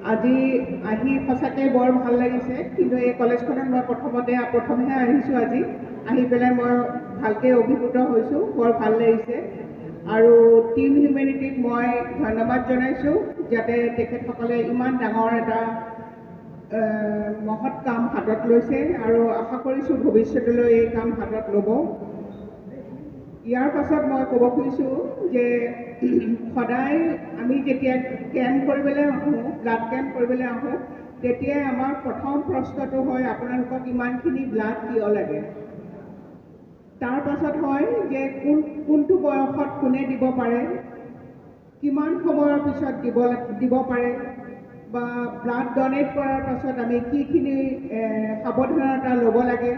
আজি আহি সঁচাকৈ বৰ ভাল লাগিছে। কিন্তু এই কলেজখনত মই প্ৰথমহে আহিছোঁ। আজি আহি পেলাই মই ভালকৈ অভিভূত হৈছোঁ, বৰ ভাল লাগিছে। আৰু টীম হিউমেনিটিক মই ধন্যবাদ জনাইছোঁ, যাতে তেখেতসকলে ইমান ডাঙৰ এটা মহৎ কাম হাতত লৈছে আৰু আশা কৰিছোঁ ভৱিষ্যতলৈ এই কাম হাতত ল'ব। ইয়াৰ পাছত মই ক'ব খুজিছোঁ যে সদায় আমি যেতিয়া কেম্প কৰিবলৈ আহোঁ, ব্লাড কেম্প কৰিবলৈ আহোঁ, তেতিয়াই আমাৰ প্ৰথম প্ৰশ্নটো হয়, আপোনালোকক ইমানখিনি ব্লাড কিয় লাগে? তাৰ পাছত হয় যে কোনটো বয়সত কোনে দিব পাৰে, কিমান সময়ৰ পিছত দিব পাৰে, বা ব্লাড ডনেট কৰাৰ পাছত আমি কিখিনি সাৱধানতা ল'ব লাগে,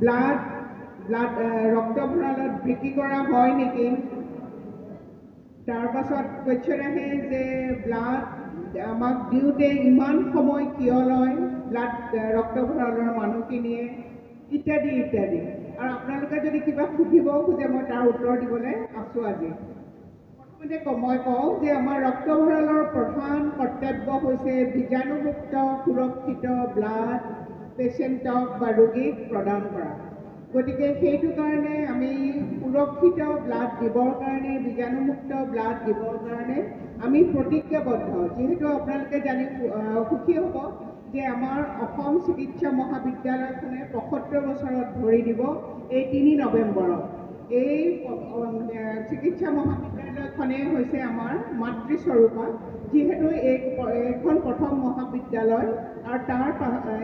ব্লাড ব্লাড ৰক্ত ভঁৰালত বিক্ৰী কৰা হয় নেকি। তাৰ পাছত কুৱেশ্যন আহে যে ব্লাড আমাক দিওঁতে ইমান সময় কিয় লয় ব্লাড ৰক্ত ভঁৰালৰ মানুহখিনিয়ে, ইত্যাদি ইত্যাদি। আৰু আপোনালোকে যদি কিবা সুধিবও খোজে, মই তাৰ উত্তৰ দিবলৈ আছোঁ আজি। প্ৰথমতে মই কওঁ যে আমাৰ ৰক্ত ভঁৰালৰ প্ৰধান কৰ্তব্য হৈছে বীজাণুমুক্ত সুৰক্ষিত ব্লাড পেচেণ্টক বা ৰোগীক প্ৰদান কৰা। গতিকে সেইটো কাৰণে আমি সুৰক্ষিত ব্লাড দিবৰ কাৰণে, বীজাণুমুক্ত ব্লাড দিবৰ কাৰণে আমি প্ৰতিজ্ঞাবদ্ধ। যিহেতু আপোনালোকে জানি সুখী হ'ব যে আমাৰ অসম চিকিৎসা মহাবিদ্যালয়খনে 75 বছৰত ভৰি দিব এই 3 নৱেম্বৰত। এই চিকিৎসা মহাবিদ্যালয়খনেই হৈছে আমাৰ মাতৃস্বৰূপা, যিহেতু এইখন প্ৰথম মহাবিদ্যালয় আৰু তাৰ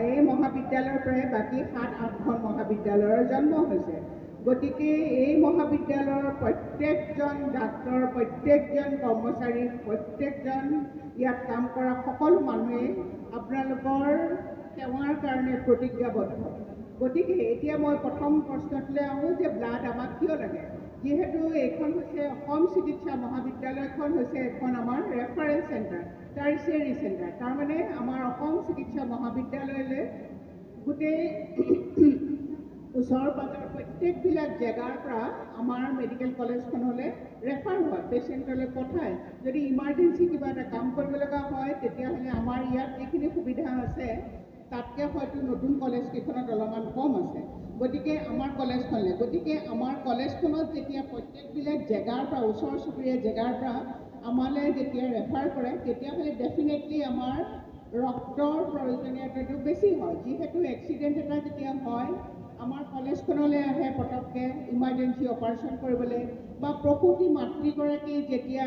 এই মহাবিদ্যালয়ৰ পৰাই বাকী 7-8খন মহাবিদ্যালয়ৰ জন্ম হৈছে। গতিকে এই মহাবিদ্যালয়ৰ প্ৰত্যেকজন ডাক্তৰ, প্ৰত্যেকজন কৰ্মচাৰী, প্ৰত্যেকজন ইয়াত কাম কৰা সকলো মানুহেই আপোনালোকৰ সেৱাৰ কাৰণে প্ৰতিজ্ঞাবদ্ধ। গতিকে এতিয়া মই প্ৰথম প্ৰশ্নটোলৈ আহোঁ যে ব্লাড আমাক কিয় লাগে? যিহেতু এইখন হৈছে অসম চিকিৎসা মহাবিদ্যালয়খন হৈছে এখন আমাৰ ৰেফাৰেঞ্চ চেণ্টাৰ, টাৰ্চিয়াৰী চেণ্টাৰ। তাৰমানে আমাৰ অসম চিকিৎসা মহাবিদ্যালয়লৈ গোটেই ওচৰ পাঁজৰ প্ৰত্যেকবিলাক জেগাৰ পৰা আমাৰ মেডিকেল কলেজখনলৈ ৰেফাৰ হয়, পেচেণ্টলৈ পঠায়। যদি ইমাৰ্জেঞ্চি কিবা এটা কাম কৰিব লগা হয়, তেতিয়াহ'লে আমাৰ ইয়াত যিখিনি সুবিধা আছে তাতকৈ হয়তো নতুন কলেজকেইখনত অলপমান কম আছে। গতিকে আমাৰ কলেজখনলৈ, গতিকে আমাৰ কলেজখনত যেতিয়া প্ৰত্যেকবিলাক জেগাৰ পৰা, ওচৰ চুবুৰীয়া জেগাৰ পৰা আমালৈ যেতিয়া ৰেফাৰ কৰে, তেতিয়াহ'লে ডেফিনেটলি আমাৰ ৰক্তৰ প্ৰয়োজনীয়তাটো বেছি হয়। যিহেতু এক্সিডেণ্ট এটা যেতিয়া হয়, আমাৰ কলেজখনলৈ আহে পটককৈ ইমাৰ্জেঞ্চি অপাৰেশ্যন কৰিবলৈ, বা প্ৰসূতি মাতৃগৰাকী যেতিয়া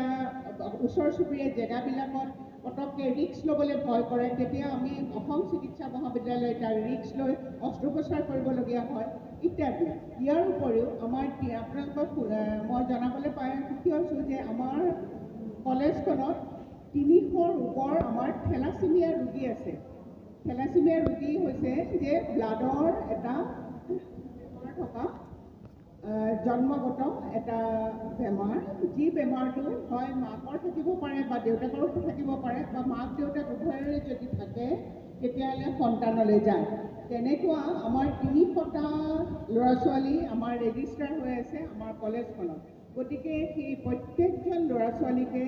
ওচৰ চুবুৰীয়া জেগাবিলাকত পটককৈ ৰিস্ক ল'বলৈ ভয় কৰে, তেতিয়া আমি অসম চিকিৎসা মহাবিদ্যালয়ে তাৰ ৰিস্ক লৈ অস্ত্ৰোপচাৰ কৰিবলগীয়া হয়, ইত্যাদি। ইয়াৰ উপৰিও আমাৰ আপোনালোকক মই জনাবলৈ পাই সুখী হৈছোঁ যে আমাৰ কলেজখনত 300ৰ ওপৰ আমাৰ থেলাছেমিয়া ৰোগী আছে। থেলাছেমিয়া ৰোগী হৈছে যে ব্লাডৰ এটা বেমাৰ থকা জন্মগত এটা বেমাৰ, যি বেমাৰটো হয় মাকৰ থাকিব পাৰে বা দেউতাকৰো থাকিব পাৰে, বা মাক দেউতাক উভয়ৰে যদি থাকে তেতিয়াহ'লে সন্তানলৈ যায়। তেনেকুৱা আমাৰ 300টা ল'ৰা ছোৱালী আমাৰ ৰেজিষ্টাৰ হৈ আছে আমাৰ কলেজখনত। গতিকে সেই প্ৰত্যেকজন ল'ৰা ছোৱালীকে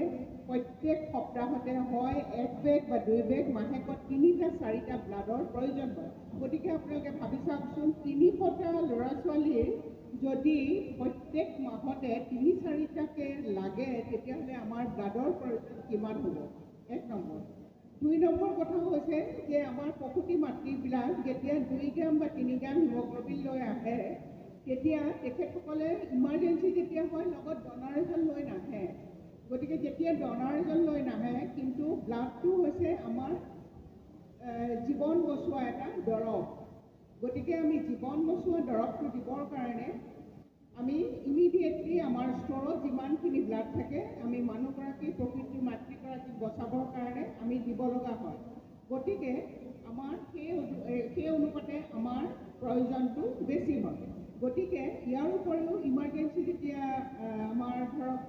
প্ৰত্যেক সপ্তাহতে হয় 1 বেগ বা 2 বেগ, মাহেকত 3টা 4টা ব্লাডৰ প্ৰয়োজন হয়। গতিকে আপোনালোকে ভাবি চাওকচোন, 300টা ল'ৰা ছোৱালীৰ যদি প্ৰত্যেক মাহতে 3-4টাকৈ লাগে, তেতিয়াহ'লে আমাৰ ব্লাডৰ প্ৰয়োজন কিমান হ'ব? 1 নম্বৰ। 2 নম্বৰ কথা হৈছে যে আমাৰ প্ৰসূতি মাতৃবিলাক যেতিয়া 2 গ্ৰাম বা 3 গ্ৰাম হিমগ্ল'বিন লৈ আহে, তেতিয়া তেখেতসকলে ইমাৰ্জেঞ্চি যেতিয়া হয় লগত ডনাৰ এজন লৈ নাহে। গতিকে যেতিয়া ডনাৰ এজন লৈ নাহে, কিন্তু ব্লাডটো হৈছে আমাৰ জীৱন বচোৱা এটা দৰৱ। গতিকে আমি জীৱন বচোৱা দৰৱটো দিবৰ কাৰণে আমি ইমিডিয়েটলি আমাৰ ষ্ট'ৰত যিমানখিনি ব্লাড থাকে, আমি মানুহগৰাকী, প্ৰকৃতি মাতৃগৰাকীক বচাবৰ কাৰণে আমি দিব লগা হয়। গতিকে আমাৰ সেই অনুপাতে আমাৰ প্ৰয়োজনটো বেছি হয়। গতিকে ইয়াৰ উপৰিও ইমাৰ্জেঞ্চি যেতিয়া আমাৰ ধৰক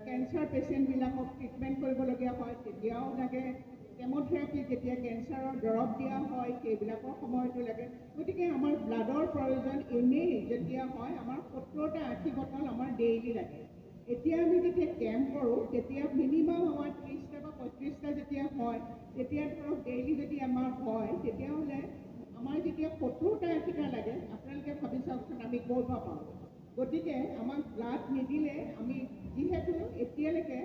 কেঞ্চাৰ পেচেণ্টবিলাকক ট্ৰিটমেণ্ট কৰিবলগীয়া হয়, তেতিয়াও লাগে। কেম'থেৰাপি যেতিয়া কেঞ্চাৰৰ দৰৱ দিয়া হয়, সেইবিলাকৰ সময়তো লাগে। গতিকে আমাৰ ব্লাডৰ প্ৰয়োজন এনেই যেতিয়া হয়, আমাৰ 70টা 80 বটল আমাৰ ডেইলি লাগে। এতিয়া আমি যেতিয়া কেম্প কৰোঁ, তেতিয়া মিনিমাম আমাৰ 30টা বা 35টা যেতিয়া হয়, তেতিয়া ধৰক ডেইলি যদি আমাৰ হয়, তেতিয়াহ'লে আমাৰ যেতিয়া 70টা 80টা লাগে, আপোনালোকে ভাবি চাওকচোন আমি ক'ৰ পৰা পাওঁ। গতিকে আমাক ব্লাড নিদিলে আমি, যিহেতু এতিয়ালৈকে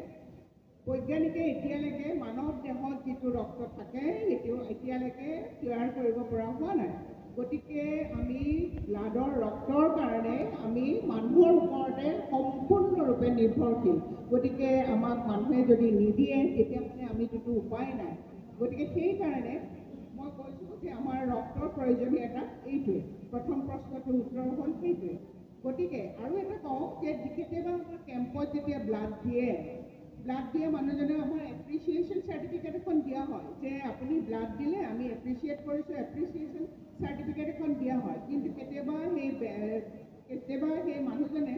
বৈজ্ঞানিকে এতিয়ালৈকে মানৱ দেহত যিটো ৰক্ত থাকে সেইটো এতিয়ালৈকে তৈয়াৰ কৰিব পৰা হোৱা নাই। গতিকে আমি ব্লাডৰ ৰক্তৰ কাৰণে আমি মানুহৰ ওপৰতে সম্পূৰ্ণৰূপে নিৰ্ভৰশীল। গতিকে আমাক মানুহে যদি নিদিয়ে তেতিয়াহ'লে আমিটোতো উপায় নাই। গতিকে সেইকাৰণে মই কৈছোঁ যে আমাৰ ৰক্তৰ প্ৰয়োজনীয়তা এইটোৱে। প্ৰথম প্ৰশ্নটোৰ উত্তৰ হ'ল সেইটোৱে। গতিকে আৰু এটা কওঁ যে কেতিয়াবা আমাৰ কেম্পত যেতিয়া ব্লাড দিয়ে, ব্লাড দিয়া মানুহজনে আমাৰ এপ্ৰিচিয়েশ্যন চাৰ্টিফিকেট এখন দিয়া হয় যে আপুনি ব্লাড দিলে আমি এপ্ৰিচিয়েট কৰিছোঁ, এপ্ৰিচিয়েশ্যন চাৰ্টিফিকেট এখন দিয়া হয়। কিন্তু কেতিয়াবা সেই মানুহজনে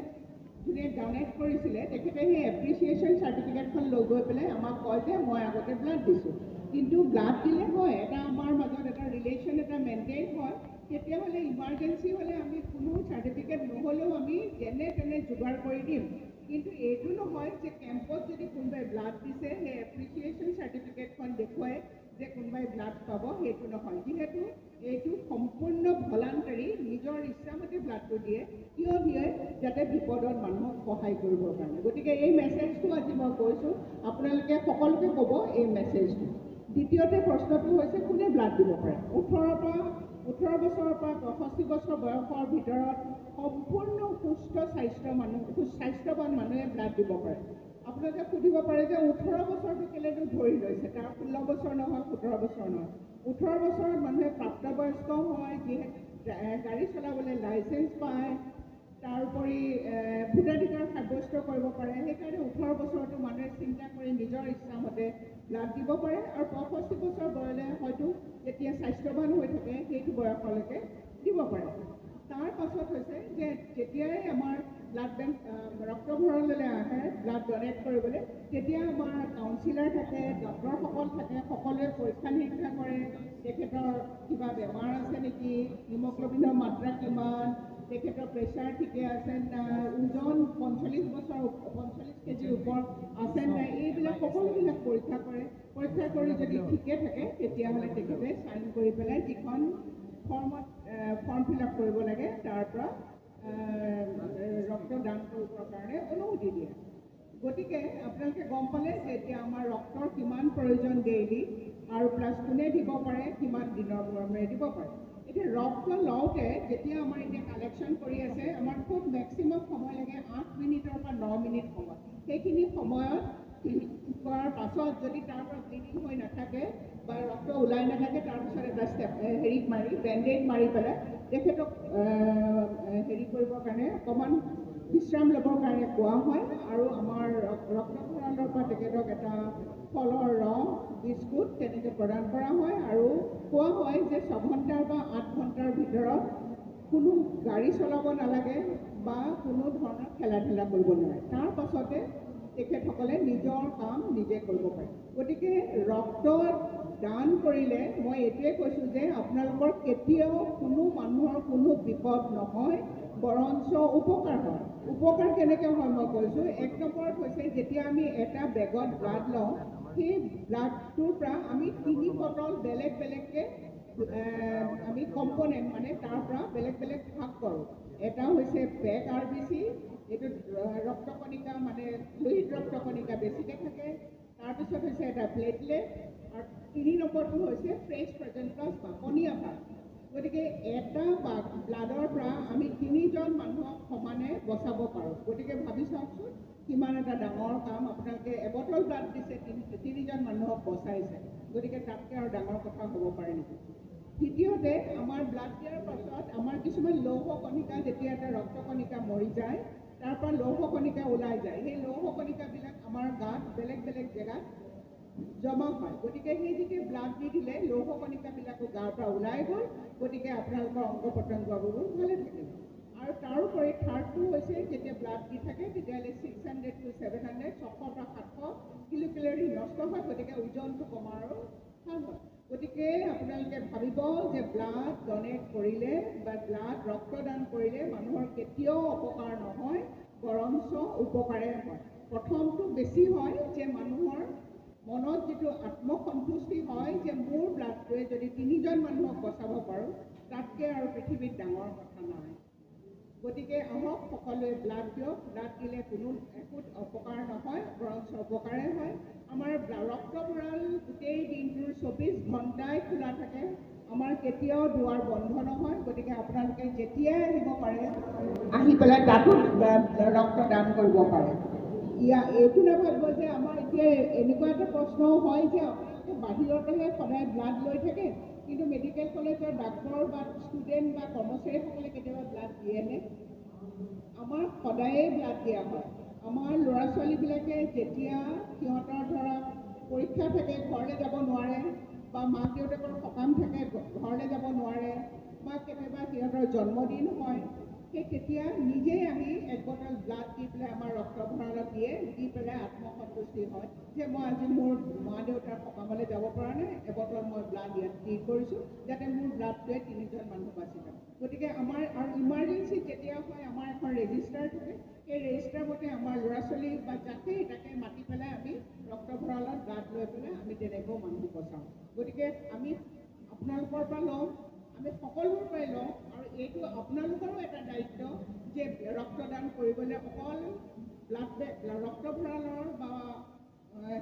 যোনে ডনেট কৰিছিলে তেখেতে সেই এপ্ৰিচিয়েশ্যন চাৰ্টিফিকেটখন লৈ গৈ পেলাই আমাক কয় যে মই আগতে ব্লাড দিছোঁ। কিন্তু ব্লাড দিলে হয় এটা আমাৰ মাজত এটা ৰিলেশ্যন এটা মেইনটেইন হয়, তেতিয়াহ'লে ইমাৰ্জেঞ্চি হ'লে আমি কোনো চাৰ্টিফিকেট নহ'লেও আমি যেনে তেনে যোগাৰ কৰি দিম। কিন্তু এইটো নহয় যে কেম্পত যদি কোনোবাই ব্লাড দিছে সেই এপ্ৰিচিয়েশ্যন চাৰ্টিফিকেটখন দেখুৱাই যে কোনোবাই ব্লাড পাব, সেইটো নহয়। যিহেতু এইটো সম্পূৰ্ণ ভলাণ্টাৰী, নিজৰ ইচ্ছামতে ব্লাডটো দিয়ে। কিয় দিয়ে? যাতে বিপদত মানুহক সহায় কৰিবৰ কাৰণে। গতিকে এই মেছেজটো আজি মই কৈছোঁ, আপোনালোকে সকলোকে ক'ব এই মেছেজটো। দ্বিতীয়তে প্ৰশ্নটো হৈছে কোনে ব্লাড দিব পাৰে। 18 বছৰৰ পৰা 65 বছৰ বয়সৰ ভিতৰত সম্পূৰ্ণ সুস্থ স্বাস্থ্য মানুহ, সুস্বাস্থ্যৱান মানুহে ব্লাড দিব পাৰে। আপোনালোকে সুধিব পাৰে যে 18 বছৰটো কেলেনো ধৰি লৈছে, তাৰ 16 বছৰ নহয়, 17 বছৰ নহয়। 18 বছৰত মানুহে প্ৰাপ্তবয়স্ক হয়, যিহেতু গাড়ী চলাবলৈ লাইচেঞ্চ পায়, তাৰোপৰি ভোটাধিকাৰ সাব্যস্ত কৰিব পাৰে। সেইকাৰণে 18 বছৰতো মানুহে চিন্তা কৰি নিজৰ ইচ্ছামতে ব্লাড দিব পাৰে। আৰু 65 বছৰ বয়সলৈ হয়তো যেতিয়া স্বাস্থ্যৱান হৈ থাকে সেইটো বয়সলৈকে দিব পাৰে। তাৰ পাছত হৈছে যে যেতিয়াই আমাৰ ব্লাড বেংক ৰক্ত ভঁৰাললৈ আহে ব্লাড ডনেট কৰিবলৈ, তেতিয়া আমাৰ কাউন্সিলাৰ থাকে, ডক্টৰসকল থাকে, সকলোৱে পৰীক্ষা নিৰীক্ষা কৰে তেখেতৰ কিবা বেমাৰ আছে নেকি, হিমগ্ল'বিনৰ মাত্ৰা কিমান, তেখেতৰ প্ৰেছাৰ ঠিকে আছে নাই, ওজন 45 কেজিৰ ওপৰত আছে নাই, এইবিলাক সকলোবিলাক পৰীক্ষা কৰে। পৰীক্ষা কৰি যদি ঠিকে থাকে তেতিয়াহ'লে তেখেতে চাইন কৰি পেলাই যিখন ফৰ্মত ফৰ্ম ফিল আপ কৰিব লাগে তাৰ পৰা ৰক্ত দান কৰিবৰ কাৰণে অনুমতি দিয়ে। গতিকে আপোনালোকে গম পালে যে এতিয়া আমাৰ ৰক্তৰ কিমান প্ৰয়োজন ডেইলি, আৰু প্লাছ কোনে দিব পাৰে, কিমান দিনৰ মূৰে মূৰে দিব পাৰে। এতিয়া ৰক্ত লওঁতে যেতিয়া আমাৰ এতিয়া কালেকশ্যন কৰি আছে, আমাৰ খুব মেক্সিমাম সময় লাগে 8 মিনিটৰ পৰা 9 মিনিট সময়। সেইখিনি সময়ত কৰাৰ পাছত যদি তাৰ পৰা ব্লিডিং হৈ নাথাকে বা ৰক্ত ওলাই নাথাকে, তাৰপিছত এটা ষ্টেপ হেৰি মাৰি বেণ্ডেজ মাৰি পেলাই তেখেতক হেৰি কৰিবৰ কাৰণে অকণমান বিশ্ৰাম ল'বৰ কাৰণে কোৱা হয়। আৰু আমাৰ ৰক্ত ভঁৰালৰ পৰা তেখেতক এটা ফলৰ ৰস, বিস্কুট তেনেকৈ প্ৰদান কৰা হয়। আৰু কোৱা হয় যে 6 ঘণ্টাৰ বা 8 ঘণ্টাৰ ভিতৰত কোনো গাড়ী চলাব নালাগে বা কোনো ধৰণৰ খেলা ধূলা কৰিব নোৱাৰে। তাৰ পাছতে তেখেতসকলে নিজৰ কাম নিজে কৰিব পাৰে। গতিকে ৰক্ত দান কৰিলে মই এইটোৱে কৈছোঁ যে আপোনালোকৰ কেতিয়াও কোনো মানুহৰ কোনো বিপদ নহয়, বৰঞ্চ উপকাৰ হয়। উপকাৰ কেনেকৈ হয় মই কৈছোঁ। এক নম্বৰত হৈছে যেতিয়া আমি এটা বেগত ব্লাড লওঁ, সেই ব্লাডটোৰ পৰা আমি 3 বটল বেলেগ বেলেগকৈ আমি কম্পনেণ্ট মানে তাৰ পৰা বেলেগ বেলেগ ভাগ কৰোঁ। এটা হৈছে পেক আৰবিচি, এইটোত ৰক্তকণিকা মানে লোহিত ৰক্তকণিকা বেছিকৈ থাকে। তাৰপিছত হৈছে এটা প্লেটলেট, আৰু 3 নম্বৰটো হৈছে ফ্ৰেছ ফ্ৰজেন প্লাজমা, পনীয়া ভাগ। গতিকে এটা ব্লাডৰ পৰা আমি তিনিজন মানুহক সমানে বচাব পাৰোঁ। গতিকে ভাবি চাওকচোন কিমান এটা ডাঙৰ কাম। আপোনালোকে এবটল ব্লাড দিছে, তিনিজন মানুহক বচাইছে। গতিকে তাতকৈ আৰু ডাঙৰ কথা হ'ব পাৰে নেকি? দ্বিতীয়তে আমাৰ ব্লাড দিয়াৰ পাছত আমাৰ কিছুমান লৌহ কণিকা, যেতিয়া এটা ৰক্ত কণিকা মৰি যায় তাৰ পৰা লৌহ কণিকা ওলাই যায়, সেই লৌহ কণিকাবিলাক আমাৰ গাত বেলেগ বেলেগ জেগাত জমা হয়। গতিকে সেই যেতিয়া ব্লাড দি দিলে লৌহ কণিকাবিলাকো গাৰ পৰা ওলাই গ'ল। গতিকে আপোনালোকৰ অংগ প্ৰত্যংগবোৰ ভালে থাকিব। আৰু তাৰোপৰি থাৰ্ডটো হৈছে যেতিয়া ব্লাড দি থাকে তেতিয়াহ'লে 600 to 700, 600ৰ পৰা 700 কিলো কেলৰি নষ্ট হয়। গতিকে ওজনটো কমাৰো ভাল হয়। গতিকে আপোনালোকে ভাবিব যে ব্লাড ডনেট কৰিলে বা ব্লাড ৰক্তদান কৰিলে মানুহৰ কেতিয়াও অপকাৰ নহয়, বৰঞ্চ উপকাৰে হয়। প্ৰথমটো বেছি হয় যে মানুহৰ মনত যিটো আত্মসন্তুষ্টি হয় যে মোৰ ব্লাডটোৱে যদি 3জন মানুহক বচাব পাৰোঁ, তাতকৈ আৰু পৃথিৱীত ডাঙৰ কথা নাই। গতিকে আহক সকলোৱে ব্লাড দিয়ক। ব্লাড দিলে কোনো একো অপকাৰ নহয়, বৰঞ্চ উপকাৰে হয়। আমাৰ ৰক্ত ভঁৰাল গোটেই দিনটোৰ 24 ঘণ্টাই খোলা থাকে, আমাৰ কেতিয়াও দুৱাৰ বন্ধ নহয়। গতিকে আপোনালোকে যেতিয়াই আহিব পাৰে, আহি পেলাই তাতো ৰক্তদান কৰিব পাৰে। এইটো নাভাবিব যে আমাৰ এতিয়া এনেকুৱা এটা প্ৰশ্নও হয় যে আপোনালোকে বাহিৰতেহে সদায় ব্লাড লৈ থাকে, কিন্তু মেডিকেল কলেজৰ ডাক্তৰ বা ষ্টুডেণ্ট বা কৰ্মচাৰীসকলে কেতিয়াবা ব্লাড দিয়েনে? আমাৰ সদায়েই ব্লাড দিয়া হয়। আমাৰ ল'ৰা ছোৱালীবিলাকে যেতিয়া সিহঁতৰ ধৰক পৰীক্ষা থাকে, ঘৰলৈ যাব নোৱাৰে, বা মাক দেউতাকৰ সকাম থাকে, ঘৰলৈ যাব নোৱাৰে, বা কেতিয়াবা সিহঁতৰ জন্মদিন হয়, সেই তেতিয়া নিজেই আহি এক বটল ব্লাড দি পেলাই আমাৰ ৰক্ত ভঁৰালত দিয়ে, দি পেলাই আত্মসন্তুষ্টি হয় যে মই আজি মোৰ মা দেউতাৰ সকামলৈ যাব পৰা নাই, এবটল মই ব্লাড ইয়াত দি কৰিছোঁ যাতে মোৰ ব্লাডটোৱে 3জন মানুহ বাচি যাব। গতিকে আমাৰ আৰু ইমাৰ্জেঞ্চি যেতিয়া হয়, আমাৰ এখন ৰেজিষ্টাৰ থাকে, সেই ৰেজিষ্টাৰ মতে আমাৰ ল'ৰা ছোৱালী বা যাকেই তাকে মাতি পেলাই আমি ৰক্ত ভঁৰালত ব্লাড লৈ পেলাই আমি তেনেকৈও মানুহ বচাওঁ। গতিকে আমি আপোনালোকৰ পৰা লওঁ, আমি সকলোৰ পৰাই লওঁ, আৰু এইটো আপোনালোকৰো এটা দায়িত্ব যে ৰক্তদান কৰিবলৈ অকল ব্লাড ৰক্ত ভঁৰালৰ বা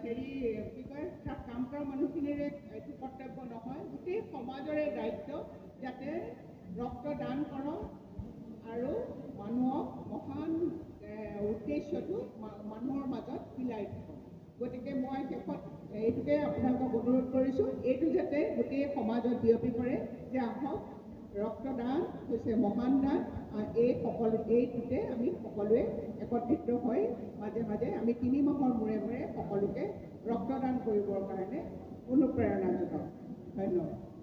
হেৰি কি কয় তাত কাম কৰা মানুহখিনিৰে এইটো কৰ্তব্য নহয়, গোটেই সমাজৰে দায়িত্ব যাতে ৰক্তদান কৰক আৰু মানুহক মহান উদ্দেশ্যটো মানুহৰ মাজত বিলাই থাকক। গতিকে মই শেষত এইটোকে আপোনালোকক অনুৰোধ কৰিছোঁ, এইটো যাতে গোটেই সমাজত বিয়পি পৰে যে আহক ৰক্তদান হৈছে মহান দান, এইটোতে আমি সকলোৱে একত্ৰিত হৈ মাজে মাজে আমি 3 মাহৰ মূৰে মূৰে সকলোকে ৰক্তদান কৰিবৰ কাৰণে অনুপ্ৰেৰণা যোগাওঁ। ধন্যবাদ।